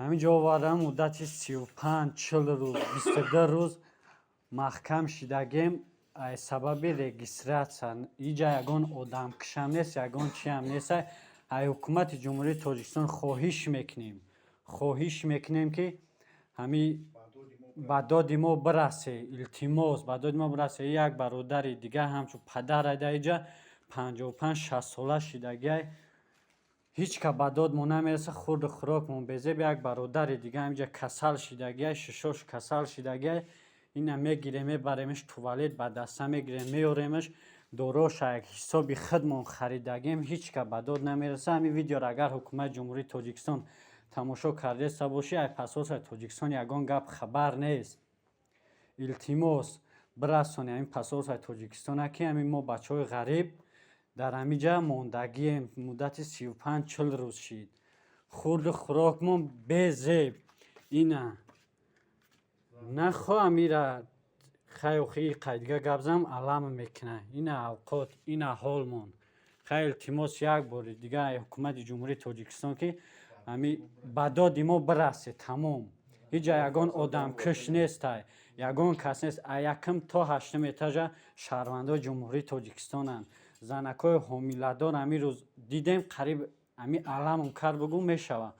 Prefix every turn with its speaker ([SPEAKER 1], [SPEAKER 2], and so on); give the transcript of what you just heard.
[SPEAKER 1] Ҳамин ҷо овардам, муддати 35-40 рӯз, 22 рӯз маҳкам шидагем ай сабаби регистрация. Иҷа ягон одамкушам нест, ягон чиам нест. Ай ҳукумати Ҷумҳурии Тоҷикистон хоҳиш мекунем, ки ҳами ба доди мо бирасе. Илтимос, ба доди мо бирасе. Як бародари дига ҳамчун падар ай дар иҷа 55-60 сола шидагиай, ҳеҷ ка ба дод мо намераса. Хурду хӯрокмон безеб. Як бародари дига ҳамиҷа касал шидагиай, шишош касал шидагиай. Ина мегирем, мебаремаш туалет, ба даста мегирем, меоремаш, дороша як ҳисоби худмон харидагем. Ҳеҷ ка ба дод намераса. Ҳамин видеоро агар ҳукумати Ҷумҳурии Тоҷикистон тамошо кардаеста бошӣ, ай посольствои Тоҷикистон ягон гап хабар нест. Илтимос, бирасонӣ ҳамин посольствои Тоҷикистона, ки ҳамин мо, бачаҳои ғариб, дар ҳамин ҷа мондагием. Муддати 35-40 рӯз шид, хурду хӯрокмон безеб. Ина нахоҳам ира хай, охи қайдига гап занам, алам мекуна. Ина авқот, ина ҳолмон. Хай, илтимос, як бори дига ҳукумати Ҷумҳурии Тоҷикистон, ки ҳами ба доди мо бирасе. Тамом. Ҳиҷа ягон одамкуш нестай, ягон кас нест. А якум то ҳаштум этажа шаҳрвандои Ҷумҳурии Тоҷикистонанд. Занакҳои ҳомиладор ҳамин рӯз дидем, қариб ҳами аламум кард, бугӯ мешавад.